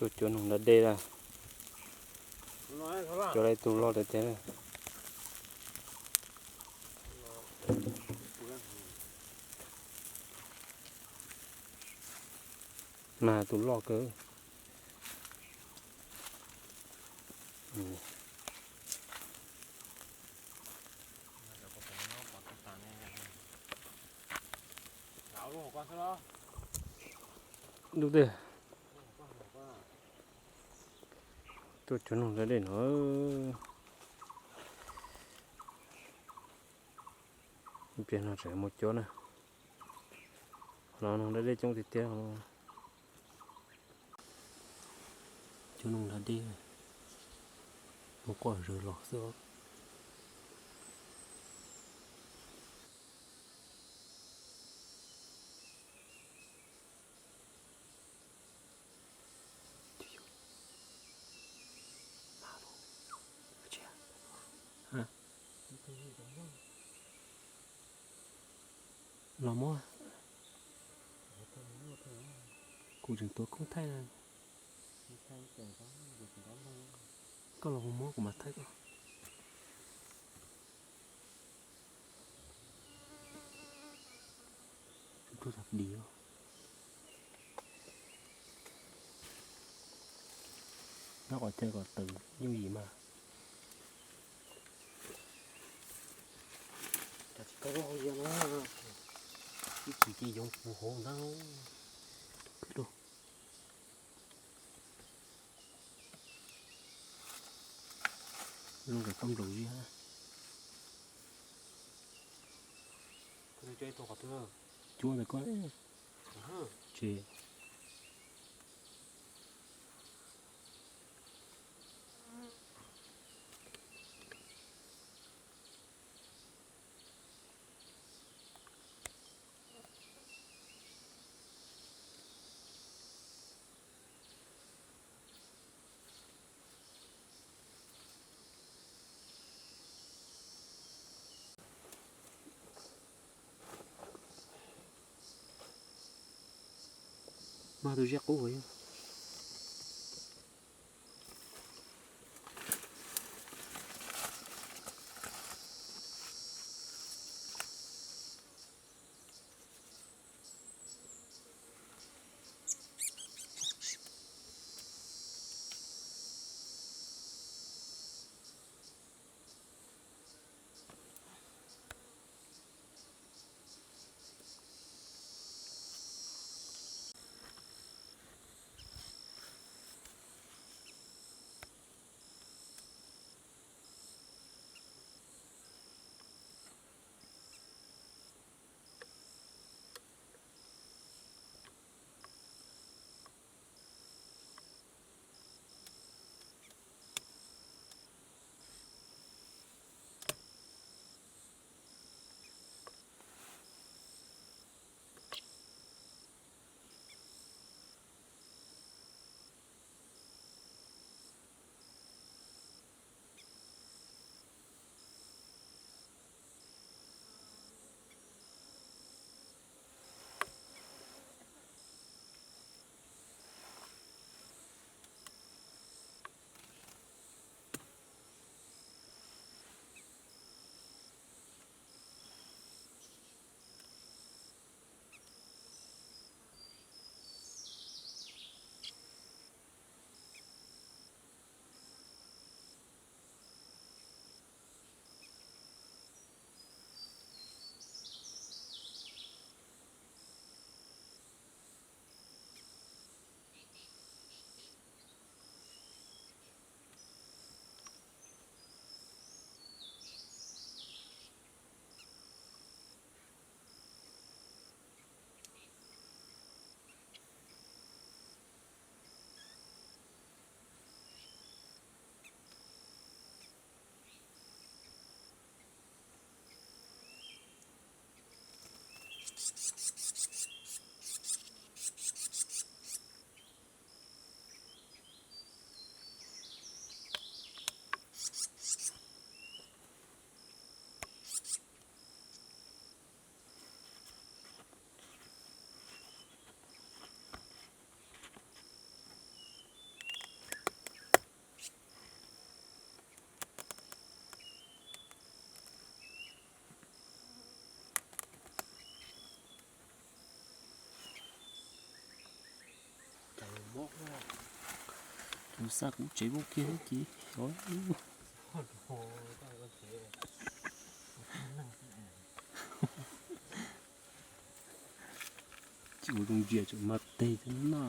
Tuaj cuab noog da dej lawm. Cuab tau ib tug loj tiag tiag. Mas tus loj kawg. Dub twg. Tuaj cuab noog da dej no. Ib pliag no tseem mus cuab na. Qhov no noog da dej coob tiag tiag. Cuab noog da dej, mus quaj zawg los xwb. Los muab. Kuv tseem tuav koob thaij na. Koj los mus muab kuv mam thaij koj. Tus tag dim. Nyob qhov chaw kom tawm yooj yim mas. Cov tsis koj loj yog no, ib chim ces yoov puv hauv ntag. Zoo nkauj koj nplaum ziab. Cuab ntawm koj tsis. Mas tus ziab qub. Tus xa kuv tsev vaub kiag thiab ces xyov. Tsis ua zoo ntsia tseem mag teg thiab na.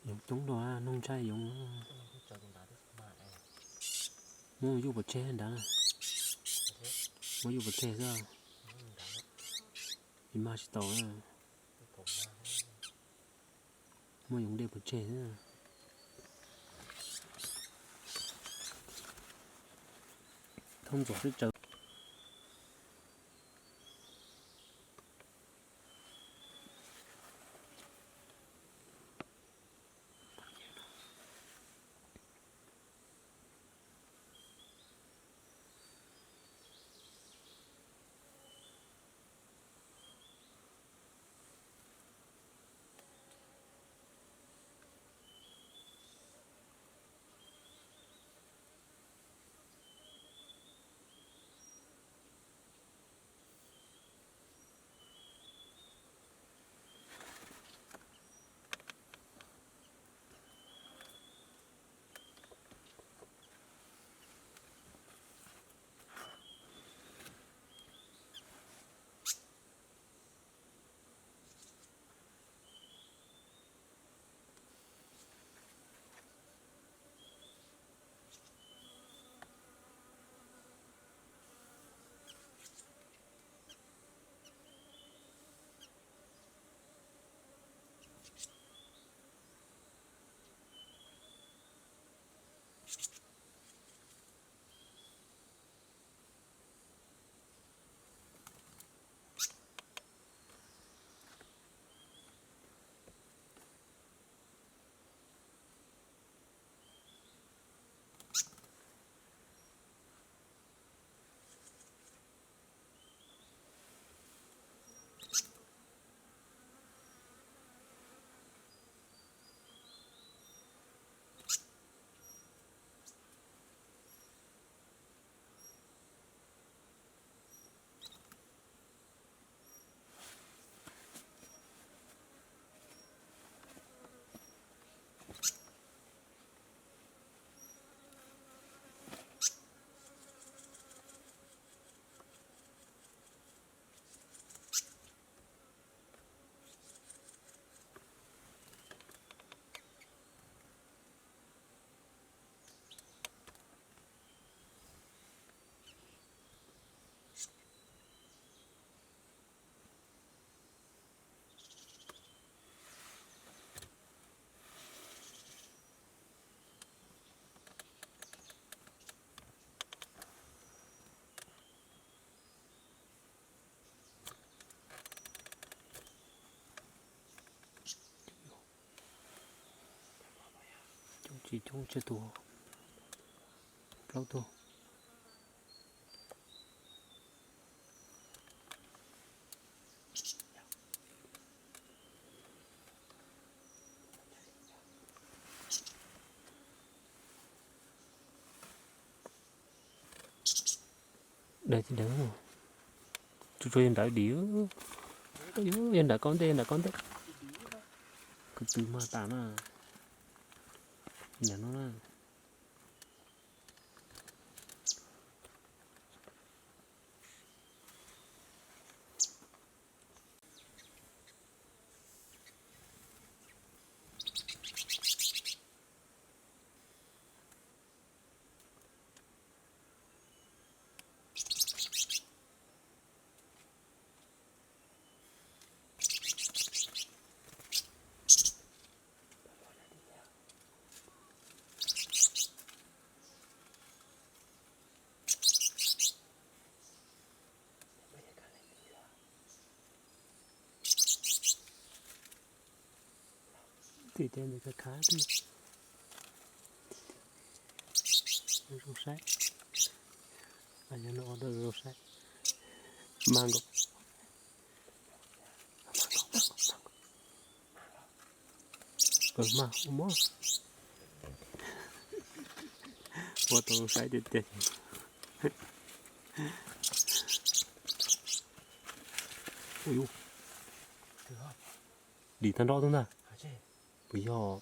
Yoov coob dua, noog ntshai yoov. Muab yuj pov tseg nrad na. Muab yuj pov tseg xwb. Tsis mag tsis tau na. Muab yoov dej pov tseg xwb. Thoob ntxuav twb tsawv. Ib coob tsawg tug? Plaub tug. Daws tsis daws, tsuas tsuas yog nrad dim, yog nrad kaub ntej, nrad kaub ntej. Kuv tw mag tas na, nrad no na. Tim tej ntawd khav khav thiab. Zoo saib. Yog no zoo saib. Mag nkaus. Mag ua mob. Ua tau zoo saib tiag tiag. Ui, dim tag nrho tug ntag. Puas yog?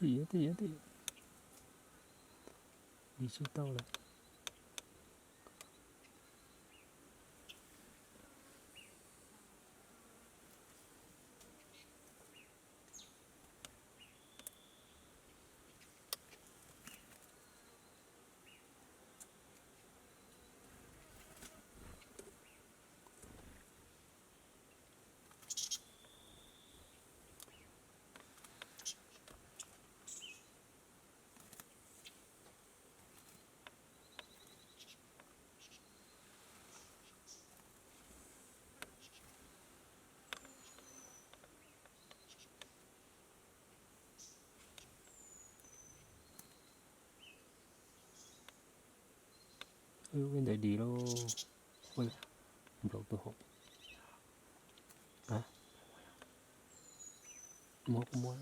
Dim, dim, dim. Dim tsis tau lawm. Ntawd dim lauj, nplaum tuaj hauv. Muab kuv muab.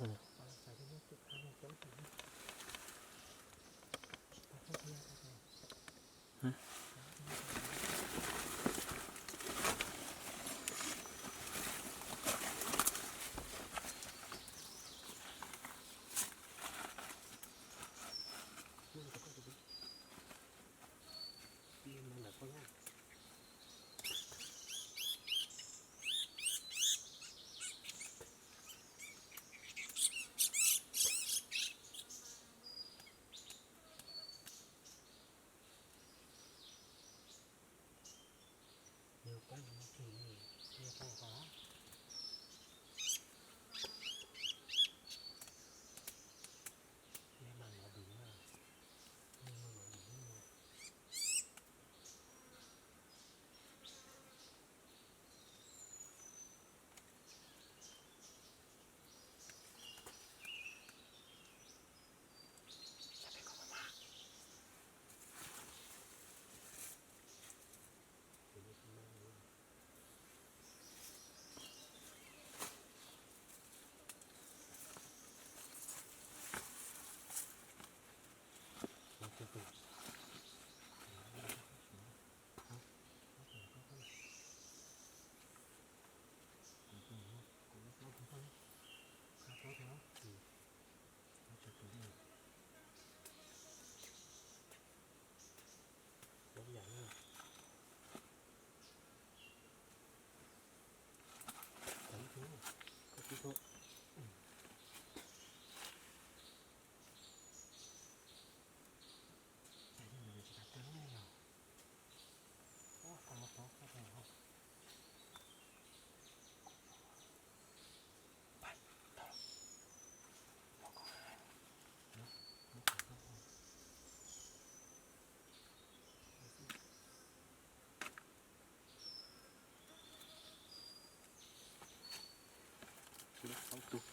Tsib tug,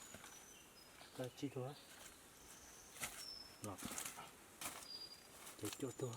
tsib tug, los ces cuaj tug.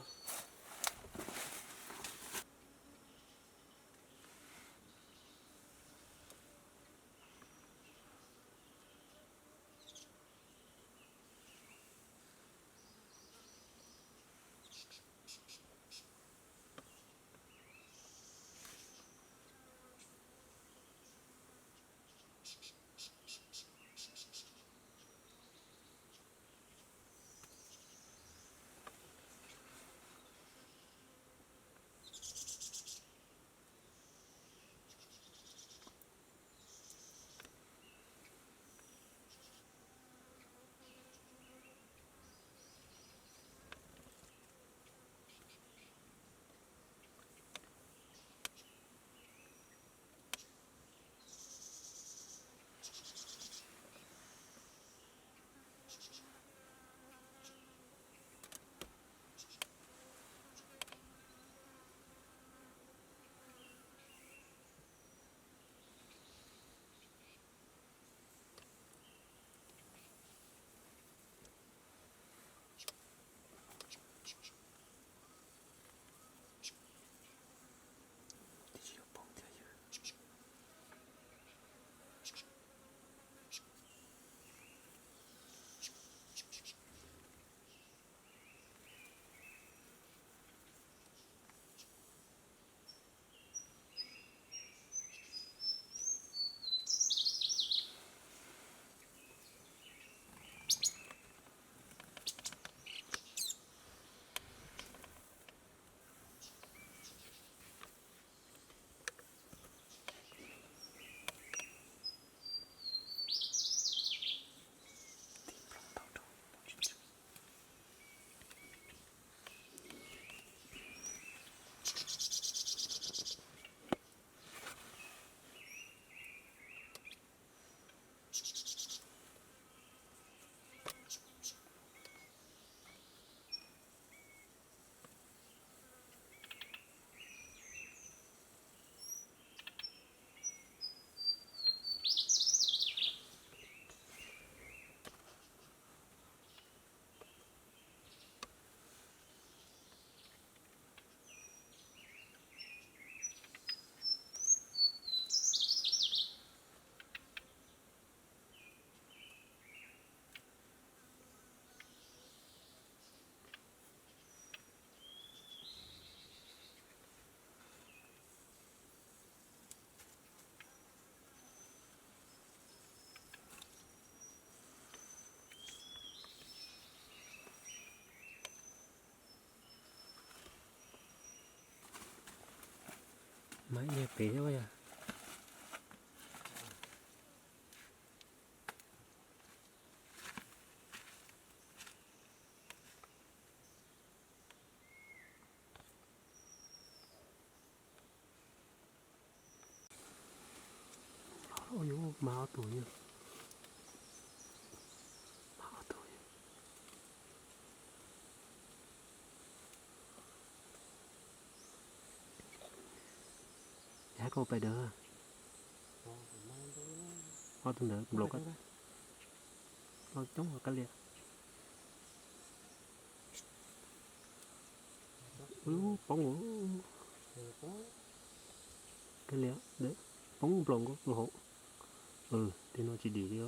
Nyiag pem thiab yog. Ua yuav mas ob tug yog, mas ob tug yog. Yog koj pais dawd, ob tug ntawd nplaum, coob kab liam. Ub, poob, kab liam, poob nplaum nkauj hauv. Tej no tsis dim li.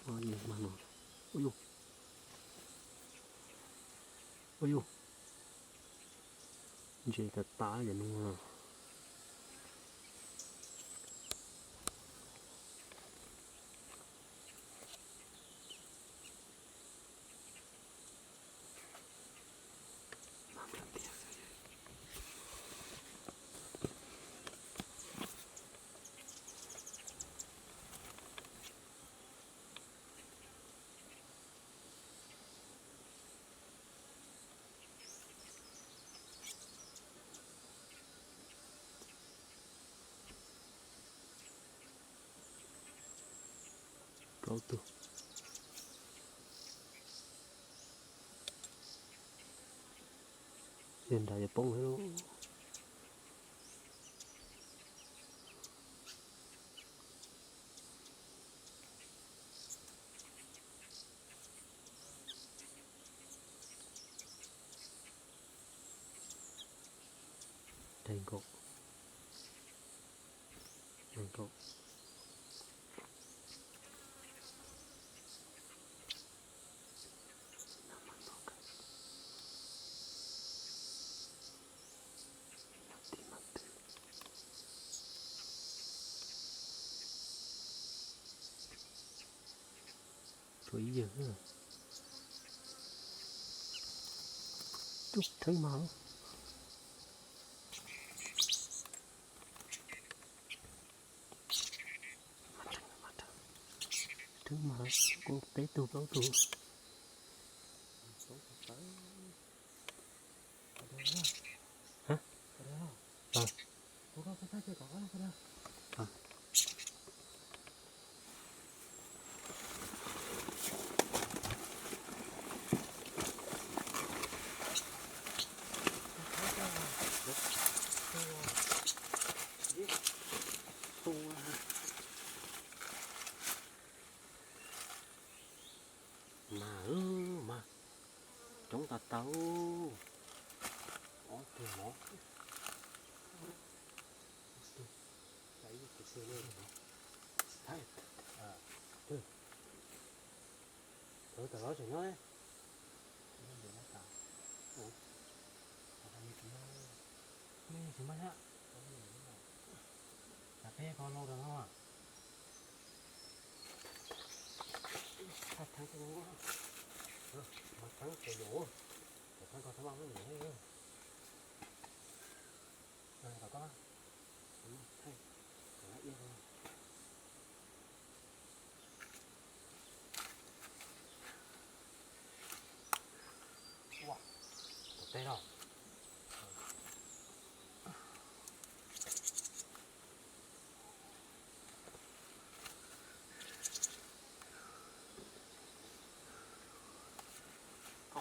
Ua yus, ua yus, ntses tas tas cov no. Plaub tug. Yog nrad yuav poob lawm. Daig nkaus, daig nkaus. Tshuav ib yawg. Ub, theeb mas. Theeb mas, kuj peb tug plaub tug. Mas, mas coob tas tas. Ob tug no. Thaum tam los tseem nyob. Tsis muaj thiab. Tsam peb ko lau rau no. Mas txheeb ces yuav, txheeb ko txheeb maj muab yuav. Kom koj, thaij kom lawv iab rau. Ua, tom tej no.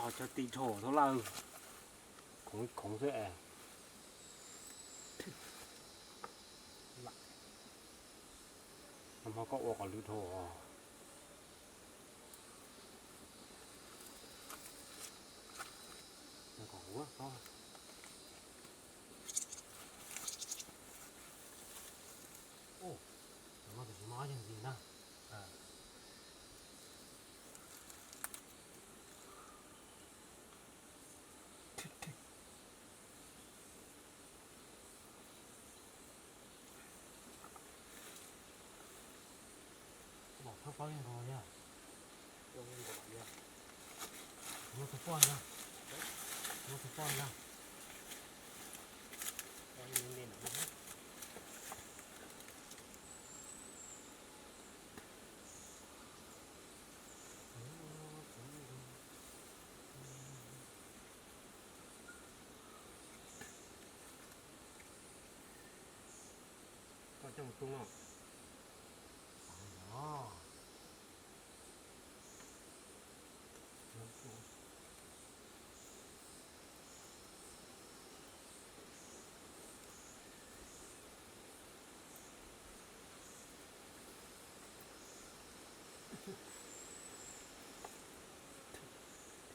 Os, cov ti dhau thab lawm. Khoov khoov xwb es. Nag hmo koj ua kom lwj dhau os. Kom ua, ua, tam no tam sim no yog ntxiv na. Poj ntag, no tus poj ntag. Koj coj mus tu no.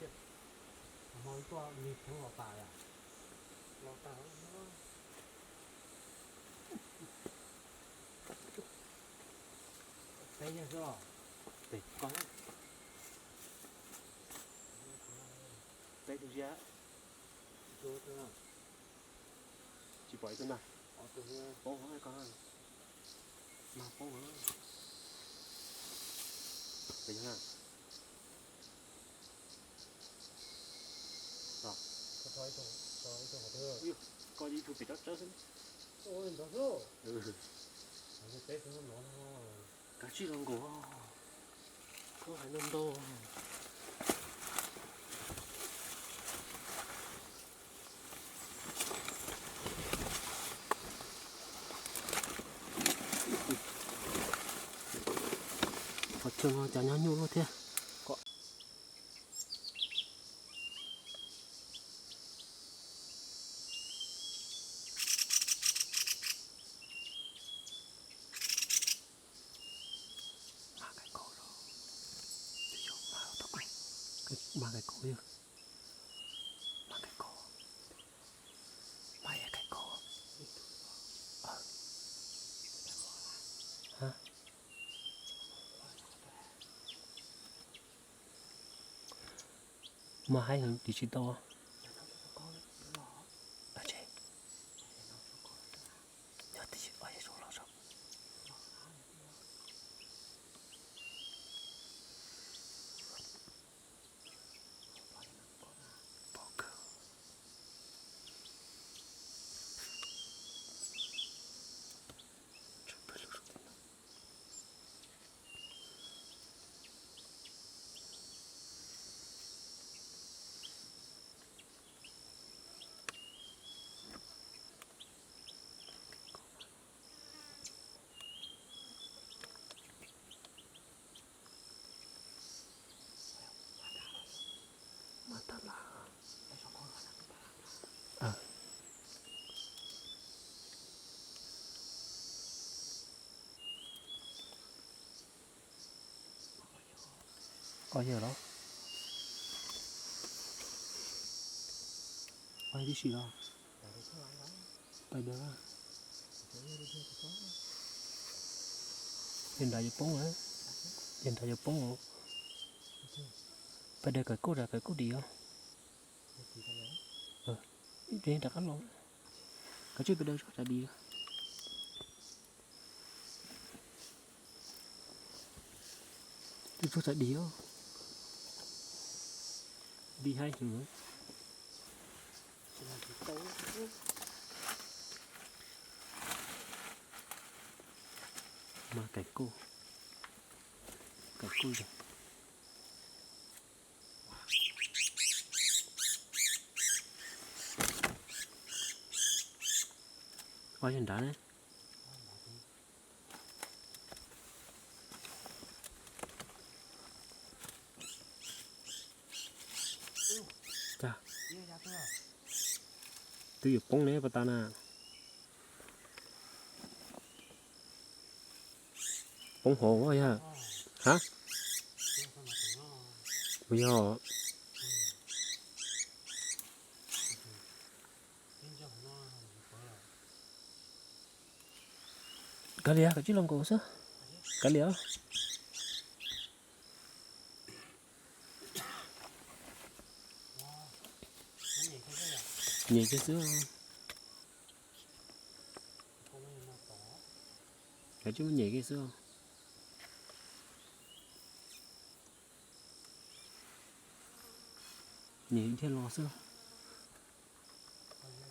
Thiab, hmo ib tuaj me pheeb los tas yom? Los tas. Peb yog xwb os. Peb koj. Peb tus ziab. Tsis pom ib tug ntag. Poob koj. Mas poob. Peb yog na. Koj ib tug pem tsob tsawb xwb. Kav tsij los nkaum. Koj hais ntau ntau. Qhov chaw no cas nyob nyuaj luaj thiab. Mas kais kaus, mas kais kaus yog, mas kais kaus, mas yog kais kaus. Mas haib heev ris tsis tau. Nyob twj ywm os, yog zoo los zoo. Pom kawg. Tsam pawg lug zoo li no. Mas tag lawm. Koj yawg los? Koj yawg tib si los? Pais daws. Yawg nrad yuav poob, yawg nrad yuav poob. Pais daws kawm kuj, kawm kuj dim os. Ib pliag rov qab los. Kav tsij pais daws tso tsam dim. Tus tsuag txawm dim os. Dim haib heev. Mas kais kuj, kais kuj yog. Ob yawg nrad ne. Cas twb yuav poob ne pas tas na. Poob hauv yog? Ha? Puas yog? Kav liam, kav tsij los nkaus xwb. Kav liam. Nyem kiag xwb. Kav tsij muab nyem kiag xwb. Nws thiaj los xwb.